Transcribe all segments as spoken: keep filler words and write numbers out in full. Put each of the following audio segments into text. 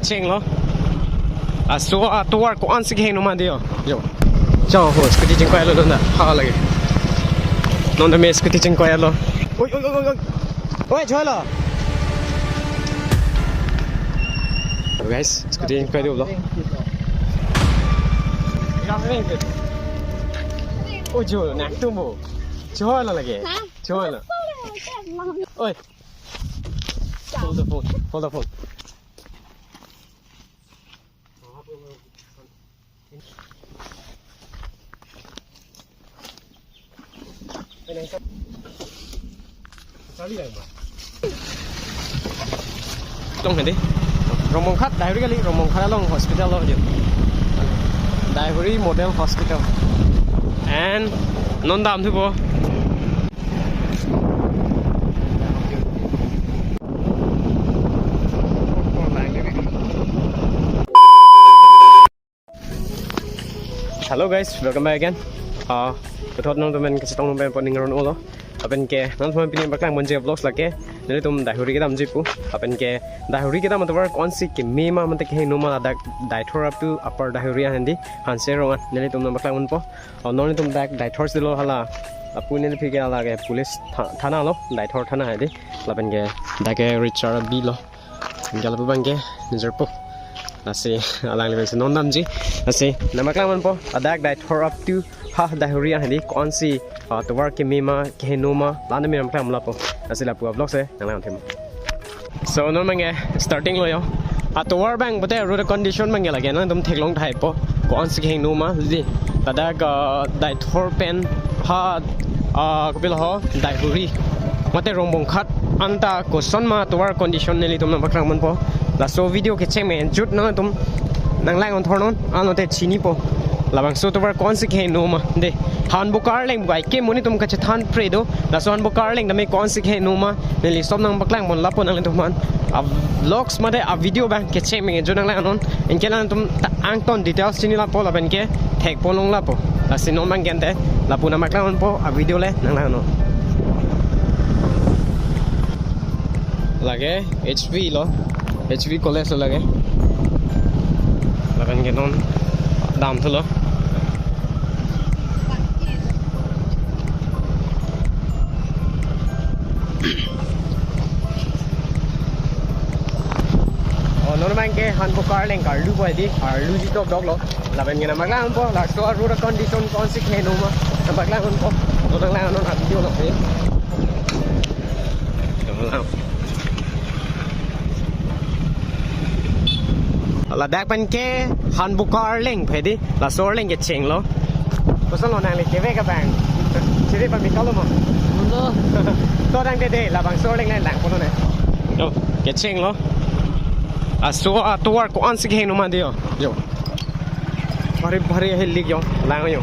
Chenglo. Laso atovar ko-ansi kehingno ma dei yo. Yo. Chao ho, scooty chingkoilo nonta. Ha lake. Nonta me scooty chingkoilo. Oi, oi, oi, oi, oi. Oi, choilo. Guys, scooty chingkoilo lo. Oi, jo, nak tumbo. Choilo lake. Ha? Choilo. Oi. Hold the phone. Hold the phone. Along hedi. Rongbongkhat, Daihuri kali, Rongbongkhat along hospital lo jo. Daihuri Model Hospital. And non damthupo. Hello guys, welcome back again. Ah, puthot nangtum pen kachetong nangtum pen po ning ron-olo. Lapen ke nangtum pen pini nangpaklang ponji vlogs lake nelitum Daihuri kedamji pu. Lapen ke Daihuri kedam atovar ko-ansi keme ma mate kehingno ma ladak Deithor up to Upper Daihuri an hedi. Hanse rong an nelitum nangpaklang ponpo. Oh, non nelitum dak Deithor si lo hala. Lapu neliphi ke hala ke police tha-, thana lo, Deithor thana hedi. Lapen ke dak ke Richard Bey lo. Anke lapu abang ke nijor po. Lasi alangli pensi non damji. Lasi nangpaklang ponpo. Ladak Deithor up to ha Daihuri an hedi ko-ansi, ah, tovar keme ma kehingno ma la nangtum nangpaklang ponpo. Lasi lapu vlog si nanglang them. So non abang ke starting lo yo. Atovar abang pute road condition abang ke lake nangtum theklong tahai po. Ko-ansi kehingno ma dei. Ladak, ah, Deithor pen ha, ah, kopilo ho, Daihuri mate Rongbongkhat anta koson ma tovar condition nelitum nangpaklang ponpo. Laso video kecheng me jut nangtum nanglang-on thornon, ano te chinipo. Labangso tovar ko-ansi kehingno ma dei. Hanbokar Arleng pu kaike monit atum kachethan pre do. Laso Hanbokar Arleng tame ko-ansi kehingno ma neli stop nangpaklang pon lapo nanglitum aphan. A vlogs mate a video abang kecheng me jut nanglang-on. Anke nangtum ta angton details chini lapo lapen ke thek ponlong lapo. Lasi non abang ke ante lapu nangpaklang ponpo, a video le nanglang-on. Lake H V lo, H V college lo lake. Lapen ke non damthulo. Oh, non abang ke Hanbokar Arleng karlu po hedi, arluji tokdok lo. Lapen ke nangpaklang ponpo, laso road condition ko-ansi kehingno ma nangpaklang ponpo. Nanglang-on a video lo he. Ladak pen ke Hanbokar Arleng hedi, laso arleng kecheng lo. Koson lo nangli kevek abang? Chiri pa mikalo mo? Ulo. To dang dei dei, labangso arleng le lang ponnon ne. Yo, kecheng lo. Laso atovar ko-ansi kehingno ma dei yo. Yo. Bhari bhari ahillik yo, lang yo.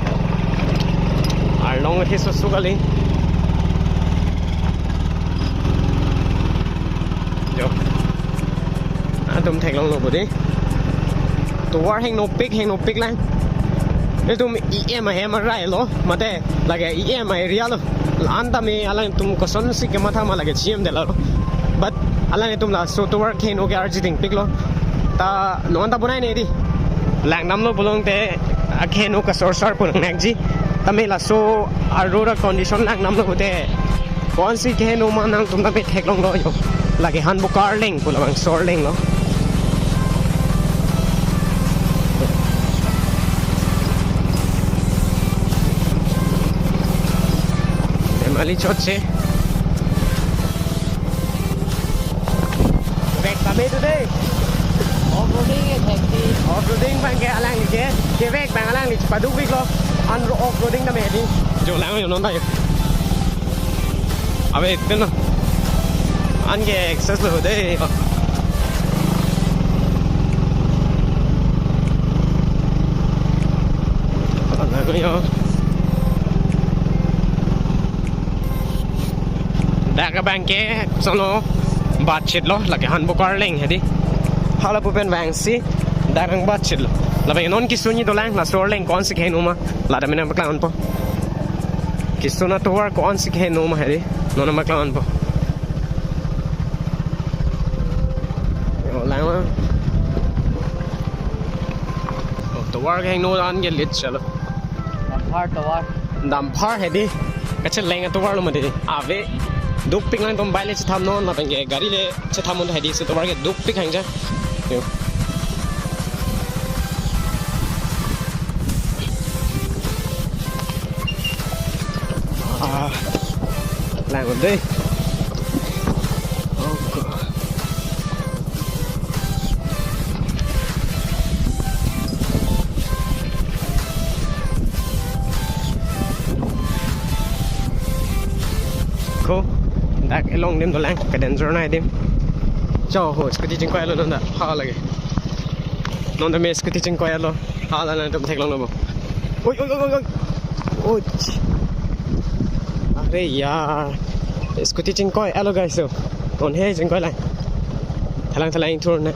Arlong he susu kali. Yo. Nangtum theklonglo po dei. Tovar hingnopik, hingnopik lang. Itum E M I M arai lo, mate lake E M I area lo. La-an tame alangtum kosonsi kematha ma lake chiem de lo. But alangtum laso tovar kehingno ke arji dingpiklo. Ta non ta bonai ne dei. Lang damlo pulote akehingno kasorsor pon nangji. Tame laso a road condition lang damlo pute ko-ansi kehingno ma nangtum tame theklonglo yo. Lake Hanbokar Arleng pu labangso arleng lo. Emali chotche. Bag kami tu dei. Off-roading ya, safety. Off-roading abang ke alangli ke. Kevek abang alangli padukpiklo. An off-roading tame dei. Jo lang yo non ta yo. Abe, ito na. An ke excess lo dei. Ano yo? Dak abang ke sono batchit lo, lake Hanbokar Arleng hedi. Hala pu pen vangsi dak nang batchit lo. Labang non kesung ni dolang, laso arleng ko-ansi kehingno ma, la tame nangpaklang ponpo. Kesung atovar ko-ansi kehingno ma hedi, non nangpaklang ponpo. Yo, lang ma. Tovar kehingno an ke late chalo. Dumper tovar. Dumper hedi. Kacheleng atovar lo mati. Ave. Dukpik nangtum bike le chetham non, lapen ke gari le chetham non hedi, so tovar ke dukpik hangja. Yo. Ah. Lang dei. Oh, God. Ko, dak elong adim dolang, ke danger na adim. Cho ho, scooty chingkoi lo non ta, ha lake. Non ta me scooty chingkoi lo, ha la nangtum theklong lo bo. Oi, oi, oi, oi, oi. Oi. Are yaar. Scooty chingkoi lo guys, so. Non he chingkoi lang. Thalang thalang ingthur ne.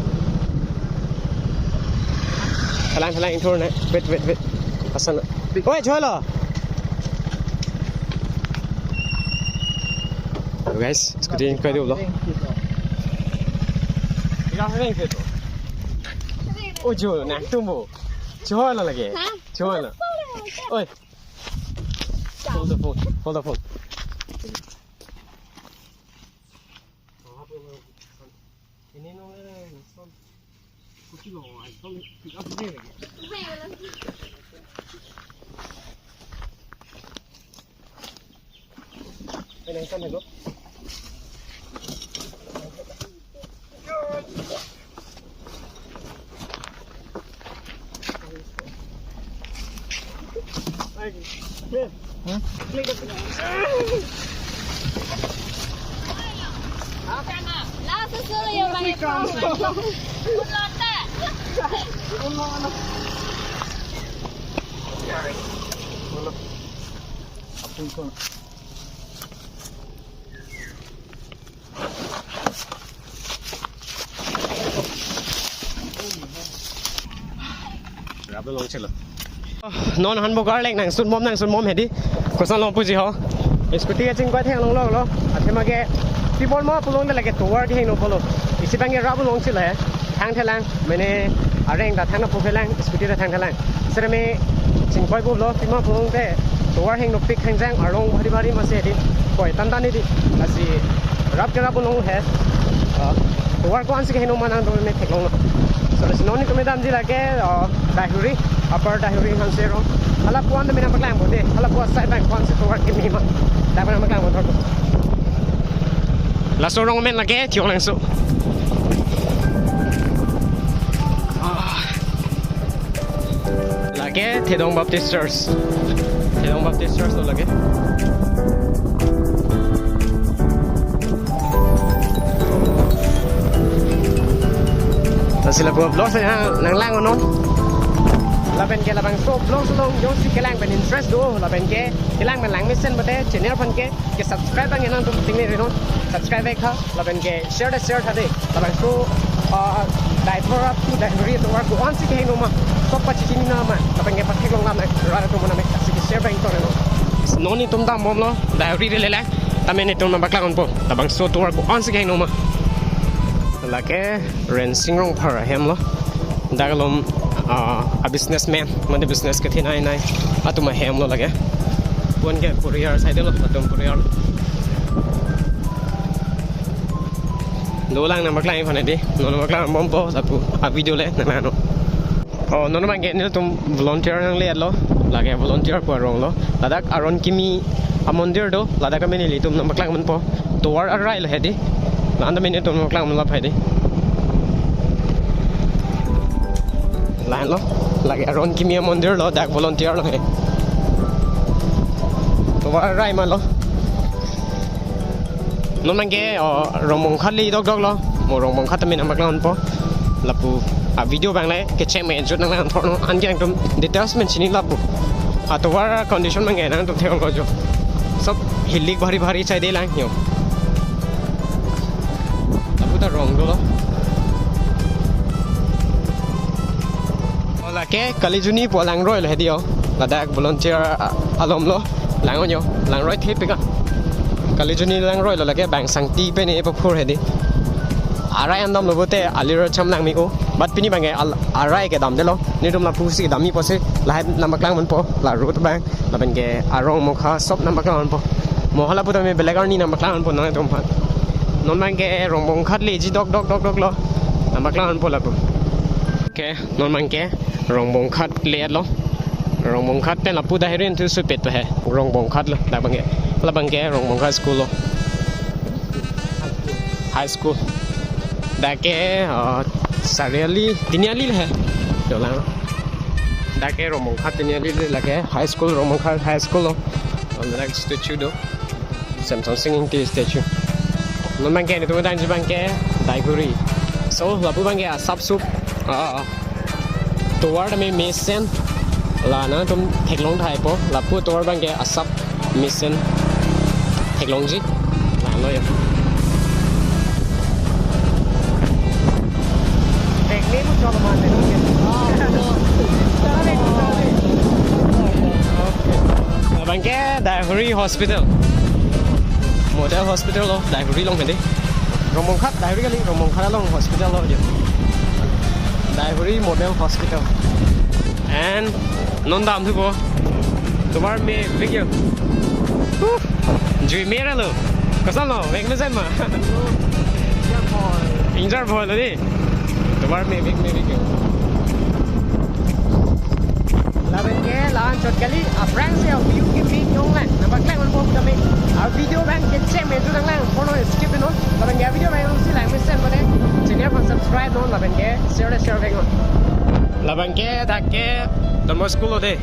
Thalang thalang ingthur ne. Wait, wait, wait. Asan. Oi, choi lo. Guys, scooty chingkoi dolo. Oi, jo, nangtum bo. Choi lo lake. Ha? Choi lo. Oi. Hold the phone. Hold the phone. Rap long chelo. Non han bogar lek nangsun bom nangsun bom hedi. Koson long puji ho. Scooty kachingkoi theklong lo lo. Athema ke pibol ma pulong de lake tovar kehingno pulo. Isi bang ke rap long chelo he. Thangthelang. Mane areng ta thang na pukhelang, scooty ta thangthelang. Sere me chingkoi pulo, pima pulong te tovar hingnopik hangjang, arong bhari bhari masi hedi. Koi tan tan hedi. Lasi rap ke rap pulo he. Ah, tovar ko-ansi kehingno ma nangtum me theklong lo. So, lasi non netum me damji lake, ah, Daihuri, Upper Daihuri hanse arong. Hala ko-an ta me nangpaklang po de. Hala ko-an side bang ko-ansi tovar keme ma. Dak nangpaklang po thor. Laso arong amen lake Thionglangso. Ah. Lake Thedong Baptist Church. Thedong Baptist Church lo lake. Lasi lapu vlog si nang, nanglang non. Lapen ke labangso vlog along jongsi kelang pen interest do, lapen ke kelang pen lang mesen mate channel aphan ke, ke subscribe bang nangtum tingne ri non. Subscribe bang tha, lapen ke share ta share tha de. Labangso, ah, Daithor up to Daihuri tovar ko-ansi kehingno ma, sop pachini na ma, lapen ke patheklong lam na, rara tum na me, lasi ke share bang to no. Non netum dam bomlo, Daihuri le le. Tame netum nangpaklang ponpo. Labangso tovar ko-ansi kehingno ma. Lake Rensing Rongphar ahem lo. Dak along, ah, a businessman, mane business kethenei nei atum ahem lo lake. Pon ke Poriyar side lo, atum Poriyar. Dolang nangpaklang aphan hedi. Non nangpaklang bompo lapu a video le nanglang non. Oh, non bang ke nelitum volunteer nangle lo. Lake volunteer pu arong lo. Ladak Aron Kimi amondir do. Ladak kami nelitum nangpaklang ponpo. Tovar arai lo hedi. La-an ta me netum nangpaklang ponlap hedi. La-an lo. Lake Aron Kimi amondir lo, dak volunteer lo he. Tovar arai ma lo. Non bang ke, oh, Rongmongkhat le dokdok lo. Mo Rongmongkhat ta me nangpaklang ponpo. Lapu a video bang le kecheng me jut nanglang thor non, anke nangtum details men chini lapu. Atovar condition bang ke nangtum theklong ko jo. Sop hilik bhari bhari chai de lang yo. Lapu ta rong dolo. Lake Kalijuni pu langroi lo hedi yo. Ladak volunteer, ah, alom lo. Lang-o yo. Langroi thepik a. Kalijuni langroi lo lake Bangsangti pen e paphur hedi. Arai an damlo pote alir cham lang me-o. But pini abangke al-, arai kedamdelo. Netum lapusi damji apotsi lahai nangpaklang ponpo. La road abang, lapenke arong mokha sob nangpaklang ponpo. Mo hala pu tame belek arni nangpaklang ponpo nangtum aphan. Non abangke Rongbongkhat leji dokdok dokdoklo. Nangpaklang ponpo lapu. Okay, non abangke Rongbongkhat le-etlo. Rongbongkhat pen lapu Daihuri an thu sutpet pa he. Rongbongkhat lo, labangke. Labangke Rongbongkhat school lo. High school. Dak ke, uh, Sariali, Tiniali le he. Dolang. Dak ke Rongbongkhat Tiniali le lake high school, Rongbongkhat High School lo. On the next statue do. Semsonsing Ingti statue. Non abangke netum dangji abangke Daihuri. So, lapu abangke asap sup. Ah, ah, ah. Tovar tame mesen. La nangtum theklong thaipo. Lapu tovar abangke asap mesen theklongji. Lalo ya. Labangke Daihuri Hospital. Model Hospital lo, Daihuri along hedi. Rongbongkhat, Daihuri kali, Rongbongkhat along hospital lo je. Daihuri Model Hospital. And non damthupo. Tovar mevek yo. Huh. Jui mera lo. Koson lo, vek mesen ma. Ingjarbhoi lo di. Tovar mevek mevek yo. Lapenke la-an chot kali, aphrangsi a-view kebi nanglang. Nangpaklang ponpo tame. A-video abang kecheng me tu nanglang. Kono skip non. Lapenke a-video abang si langmesen mane. Channel aphan subscribe non. Lapenke share share vek non. Labangke dak ke Don Bosco School lo de.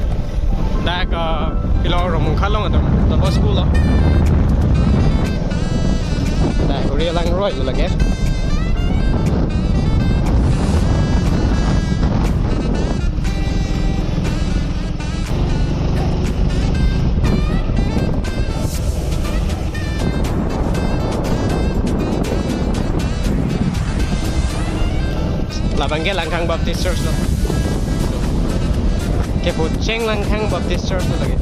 Dak, uh, pilo Rongbongkhat along Don, Don Bosco School lo. Dak uri alangroi lo lake. Labangke Langkhang Baptist Church lo. Kepucheng Langkhang Baptist Church lo lake.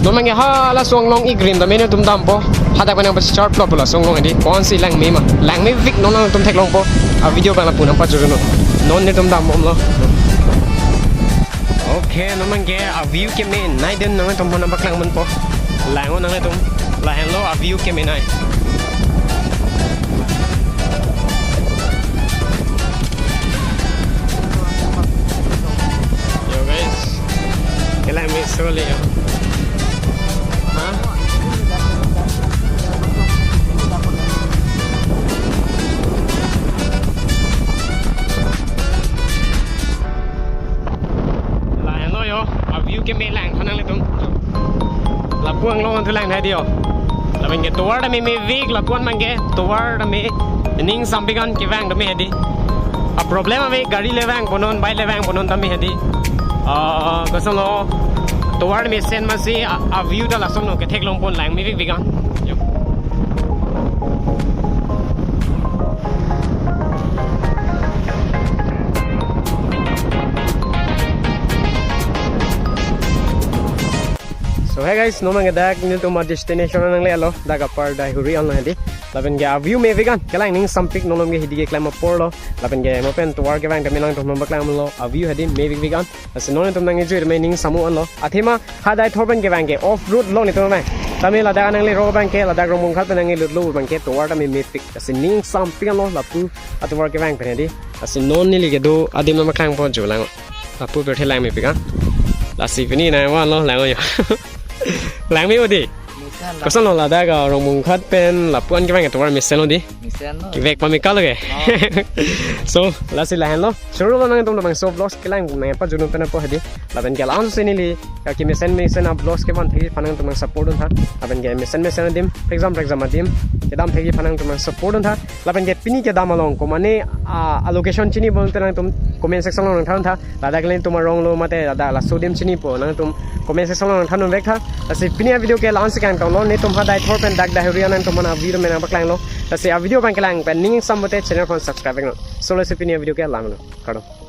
Non abangke hala asong along ik rim tame netum dampo. Hadak pen nangpachar plot pu la asong along hedi. Konsi langme ma. Langmevek non nangtum theklongpo. A-video abang lapu nangpajor non. Non netum dambomlo. Okay, non abangke a-view kemenei adim nangtum aphan nangpaklang ponpo. Lang-o nanglitum. Lahenlo a-view kemenei. Yo guys. Kelang meso le yo. Ha? Lahenlo yo, a-view keme langtha nanglitum. Lapu anglong an thu lang thai di yo. Labangke tovar tame mevek, lapu an abangke tovar tame ningsampik an kevang tame hedi. A-problem ave, gari le vangpo non, bike le vangpo non tame hedi. Ah, koson lo, tovar mesen masi a, a-view ta lason lo, ketheklong pon langmevekvek an. Yo. So hey guys, non abangke dak netum a-destination nanglelo, dak apar Daihuri anlo hedi. Lapenke a-view mevek an, kelang ningsampik non malom ke hedi keklem apor lo. Lapenke mo pen tovar kevang tame nangtum aphan paklanglo, a-view hedi mevekvek an. Lasi non netum nangkejui tame ningsam-o anlo. Athema hadak Deithor pen kevang ke off road lo netum abang. Tame ladak nanglero abangke, ladak Rongbongkhat pen nangkelut lo abangke tovar tame mepik. Lasi ningsampik anlo lapu atovar kevang pen hedi. Lasi non neli kedo adim nangpaklangpo jo lang. Lapu pirthe langmepik an. Lasi pini nangvanlo lang-o yo. Langme-o di. Koson lo ladak Rongbongkhat pen lapu an kevang tovar mesen lo di. Mesen lo. Vek pameka lo ke. So, lasi lahenlo. Choro lo nangtum labangso vlogs kelang nangpajutdun pen apot hedi. Lapen ke la-ansi neli kemesen mesen a vlogs kevan thekji aphan nangtum nang support duntha. Lapen ke mesen mesen adim, exam exam adim kedam thekji aphan nangtum nang support duntha. Lapen ke pini kedam along komatne a, a location chini pulote nangtum comment section along nangthan tha. Ladak le nangtum arong lo mate ladak laso adim chinipo, nangtum comment section along nangthan un vektha. Lasi pini a video ke la-ansi kangtong lo, netum ha Deithor pen dak Deihori anangtum aphan a video me nangpaklanglo. Lasi a video abang kelang pen ning sam mate channel aphan subscribe iknon. So lasi pini a video ke la-anlo. Kardom.